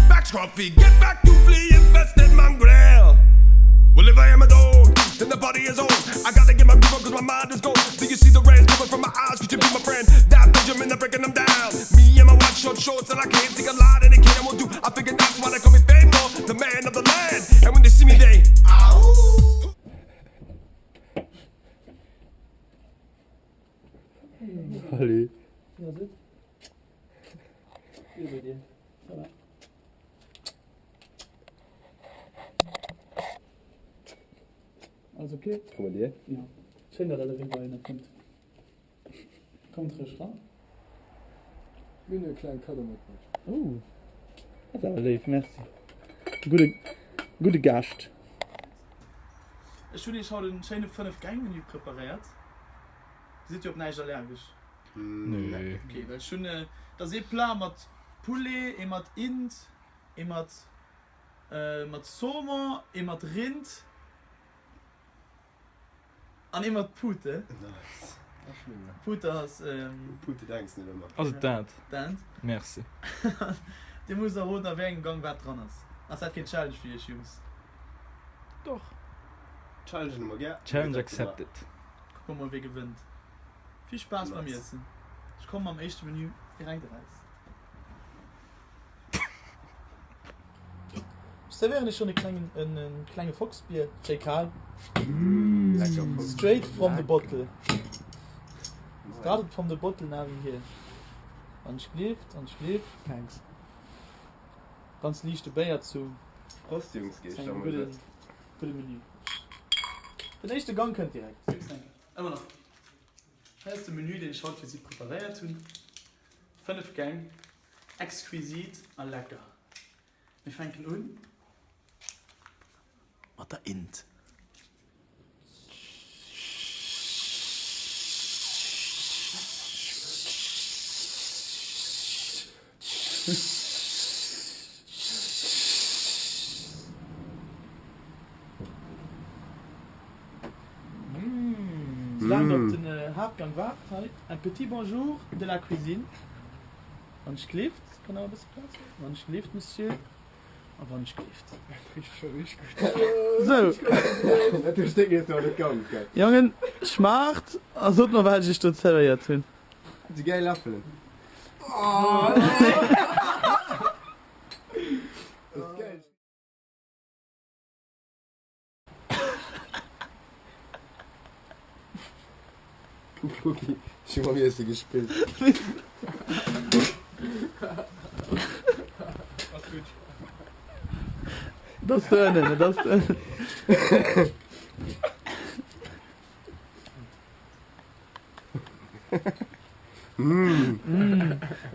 Back, Scruffy, get back, you flea-infested mongrel. Well, if I am a dog, then the party is on. I gotta get my groove on 'cause my mind is gone. Do you see the rays coming from my eyes? Could you be my friend? That Benjamin, they're breaking them down. Me and my white short shorts, and I can't see a lot, and it can't won't do. I figure that's why they call me Famo, the man of the land. And when they see me, they. Ow! Salut. Alles okay? Komm bei dir. Ja. Schéin, datt der eriwwer hinner kommt. Kommt rech ran. Mir hunn e klenge Kaddo matbruecht. Oh, dat ass awer léif, merci. Gudde, gudde Gast. Ech hunn iech haut en schéine 5 Gäng Menü preparéiert. Sidd dir op näischt allergesch? Nee. Ok, well ech hunn, et ass ee Plat mat Poulet, ee mat Int, ee mat mat Saumon, ee mat Rind an ee mat Pute. Nice. Pute ass. Pute denks net ëmmer. Ass et dat? Dent. Merci. Dir musst erroden a wéi engem Gang wat dran ass. Ass dat keen Challenge fir iech Jungs? Doch. Challenge hu mer gär. Challenge accepted. Kucke mer mol wee gewënnt. Vill Spaass beim Iessen. Ech komme mam éischte Menü direkt eraus. Ech zerwéieren iech schonn e klengen en klenge Foxbier, schéi kal. Straight from the bottle. Started from the bottle now in here. An ech gleeft, an ech gleeft. Thanks. Ganz liichte Béier zu Prost Jungs, geet engem gudde gudde Menü. Den éischte Gang kënnt direkt. Ëmmer nach. Hei ass de Menü deen ech haut fir si preparéiert hunn. 5 Gäng, exquisit a lecker. Mir fänken un mat der Int. Soulaang der op den Haaptgang waart, hei un petit bonjour de la cuisine. Wann ech gleeft, kann awer e bësse Plaz huelen. Wann ech gleeft, Monsieur, a wann ech gleeft. Sou. Jongen, schmaacht a sot mer, wat ech iech do zerwéiert hunn. Déi gäil Läffelen. Ech hu mam Iesse gespillt. Et ass do ënnen, et ass do ënnen.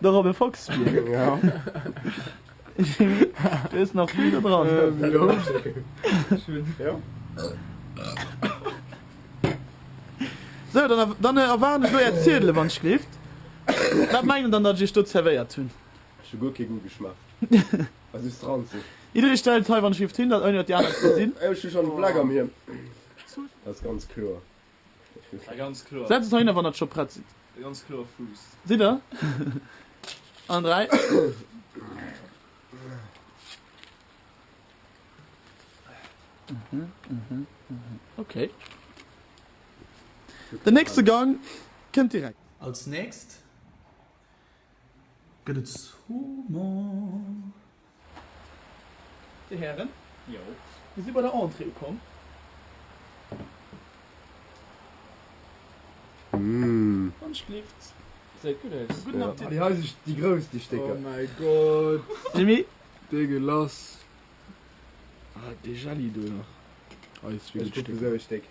De Robbe Fox Bier. Ja. Jimmy, du hues nach vill do dran. Ja. Sou, dann, dann erwaarden ech elo är Ziedele wann ech gleeft. Wat mengt der dann, datt ech iech do zerwéiert hunn? Ech hu guer kee Goût geschmaacht. Ass just ranzeg. Jidderee stellt hei wann ech gleeft hin, dat ouni datt déi aner et gesinn. Ech hu schonn e Fleck am Hiem. Dat ass ganz kloer. Ganz kloer. Setzt et heihinner wann der scho prett sidd. Ganz kloer Fuuss. Sidd der? An 3. Okay. Den nächste Gang kënnt direkt. Als nächst gëtt et Saumon. Dir Hären, mir si bei der Entrée ukomm. Wonschglift. Gesäit gutt aus. Gudden Appetit. Déi hei si déi grouss, déi Stécker. Oh mäi Gott. Jimmy. Dégueulasse. Ah, dee Jelli do nach. Hei ass wierklech Ech kucken esou e Stéck.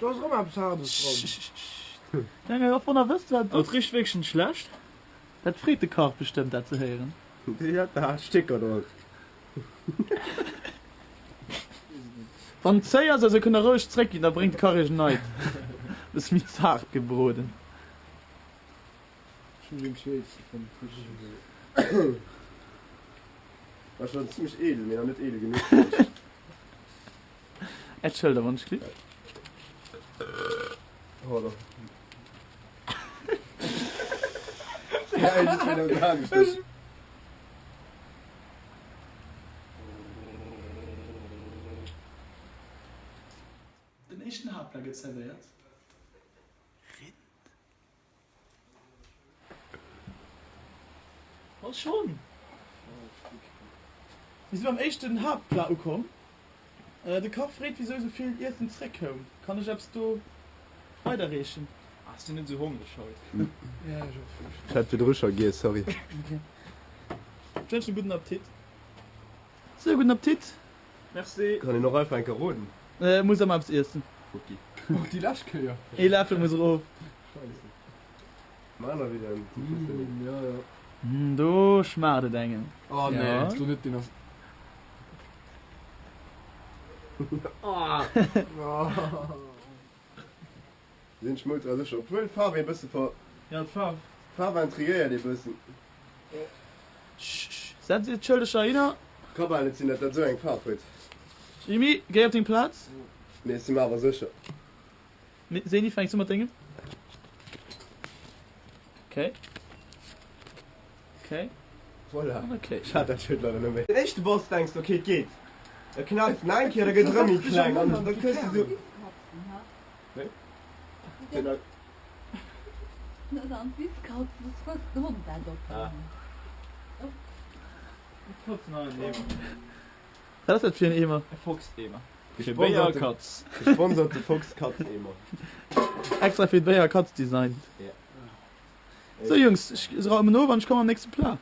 Do ass erëm eppes Haardes dran. Deng Erfonner wësst wat. Et richt wierklech net schlecht. Dat freet de Kach bestëmmt dat ze héieren. Déi hat haart Stécker dran. Wann et zéi ass, also kënnt der roueg zréckginn, da bréngt de Kach iech en neit, e bësse méi zaart gebroden. Ech hunn deng schéinste fonnt. War schon zimmlech edel, mee nach net edel genuch fir mech. Äert Schëlder wann ech klick. Den éischten Haaptplat gëtt zerwéiert. Rind. Oh schonn! Mir si beim éischten Haaptplat ukomm. De Kach freet wisou esou vill Iessen zréckkoum. Kann ech eppes do weiderreechen? Ah, ech sinn net esou hongreg haut. Ja, ech och. Ech hat virdru scho giess, sorry. Ok. Ech wënschen e gudden Appetit. Sou, gudden Appetit. Merci. Kann een och einfach eng Kéier roden? Muss ëmmer eppes iessen. Ok. Och déi lescht Kéier. Ee Läffel muss erof. Scheisse. Maler wieder en Tiefel. Ja, ja. Do schmaacht et engem. Oh nee, do net, deen ass. Sinn ech mol dra sécher, obwuel d'Faarf ee bësse ver. Ja, d'Faarf. D'Faarf intrigéiert ee bëssen. Setz iech d'Schëldeger heihinner. Ka bal net sinn, datt dat esou eng Faarf huet. Jimmy, géi op deng Plaz. Mee ech si mer awer sécher. Seni, fänks du mat dengem? Okay. Okay. Voilà. Okay. Ech hat dat Schëld leider net méi. Den éischte Boss denks de, okay, et geet. Da kneift en eng Kéier, da gëtt erëm méi kleng an da kriss de sou. Wéi? Wat ass dat fir en Eemer? E Fox-Eemer. Fir Béier a Katz. Gesponserte Fox-Katz-Eemer. Extra fir d'Béier a Katz designt. Ja. Sou Jungs, ech raumen of an ech kommen am nächste Plat.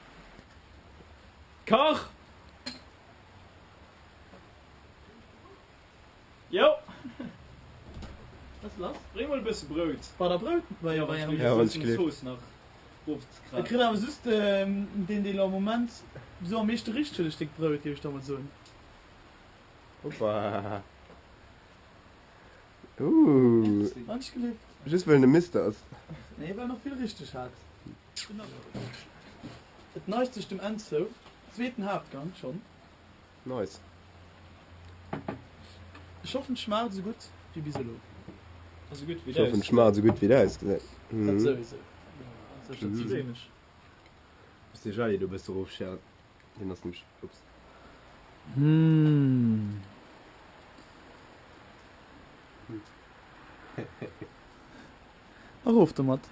Kach! Jo! Was lass? Bréng mol e bësse Brout. War da Brout? Wa jo, wa jo. Ja, wann ech gleef. Zooss nach ofzekrachen. Et kritt awer just deen, deen elo am Moment sou am meeschte richt huet, e Stéck Brout, géif ech da mol soen. Hoppa! Ooh! Wann ech gleef. Just well en e Mister ass. Nee, well en och vill richteg hat. Et neigt sech dem Enn zou. Zweeten Haaptgang schonn. Nice. Ech hoffen et schmaacht esou gutt wéi bis elo. Esou gutt wéi Ech hoffen et schmaacht esou gutt wéi dat ausgesäit. Dat souwisou. Selbstverständlech. Muss de Jelli do e bësse erofschären, deen ass nämlech, ups. Mmh. Erof domat.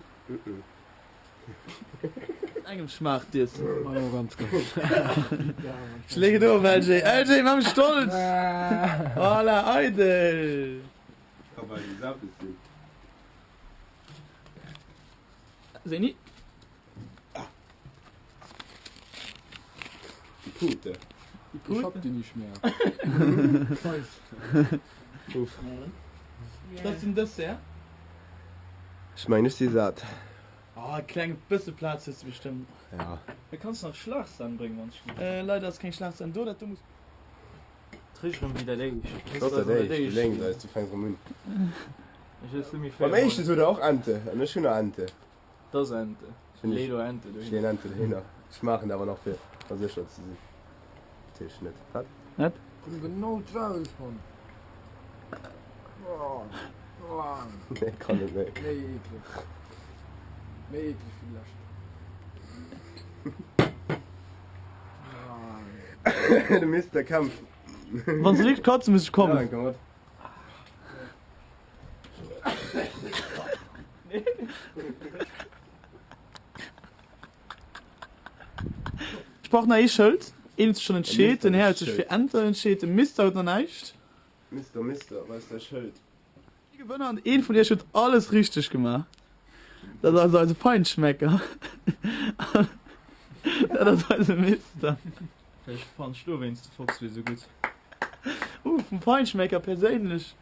Engem schmaacht d'Iessen. Oh, ganz gutt. Schléck et of, LJ. LJ, maach mech stolz! Voilà, eidel! Ka bal déi Sape sinn. Seni? Déi Pute. Déi Ich Pute? hab die nicht mehr. Scheiße. Uff. Dat ass den Dessert. Ech mengen ech si sat. Oh, e kleng bësse Plaz hues de bestëmmt. Ja. Da kanns nach Schlagsan bréngen wann ech. Leider ass keng Schlagsan do, dat do muss. Trich rëm wéi dat éischt. Dat ass dat éischt, du lénks eis, du fänks rëm un. Ech ess net méi Beim véier éischte mol. sot der och Ente an ech hunn nach Ente. Dat ass Ente. Lee do Ente Ech dohinner. leen Ente dohinner. Ech maachen et awer nach fir verséchert ze sinn. Natierlech net. Wat? Wat? Komm genau d'Welt Mann. Nee, kann net méi. Méi eekleg. Méi eekleg wéi d'lescht. De Mister kämpft. Wann se liicht katzen, muss ech kommen. Ja, komm mat. Ech brauch nach ee Schëld. Een huet sech schonn entscheet, den Här huet sech fir Enter entscheet, de Mister huet nach näischt. Mister, Mister, wou ass däi Schëld? Ee Gewënner an een vun iech huet alles richteg gemaach. Dat ass eise Feinschmecker. Dat ass eise Mister. Vläicht fannt ech dowéinst de Fox wier sou gutt. Uh, vum Feinschmecker perséinlech.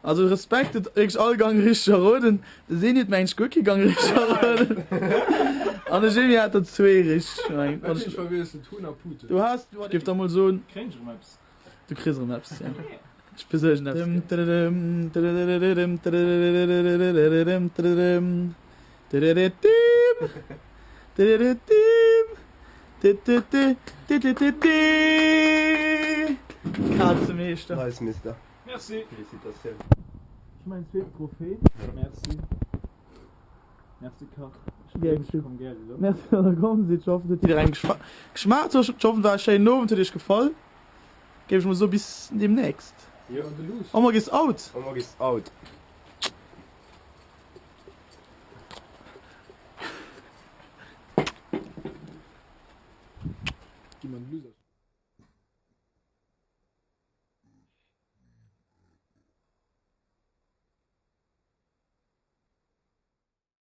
Also Respekt, huet wierklech all Gang richteg erroden. De Seni huet mengen ech guer kee Gang richteg erroden. An de Jimmy hat der zwee richteg mengen ech. Natierlech verwiesselt Huhn a Pute. Du has, ech géif da mol soen. Kréien ech erëm eppes? Du kriss erëm eppes, jo. Ech besuergen eppes. Kazemeeschter. Nice Mister. Merci. Felicitatioun. Ech mein zweeten Trophée. Merci. Merci Kach. Gär geschéen. Komm gär wieder. Merci dass der komm sidd. Ech hoffen et huet jidderengem geschmaacht. Ech hoffen et war e schéinen Owend, huet iech gefall. Géif ech mol soen bis demnächst. Jo. Omag is out. Omag is out. Gi mer den Loser.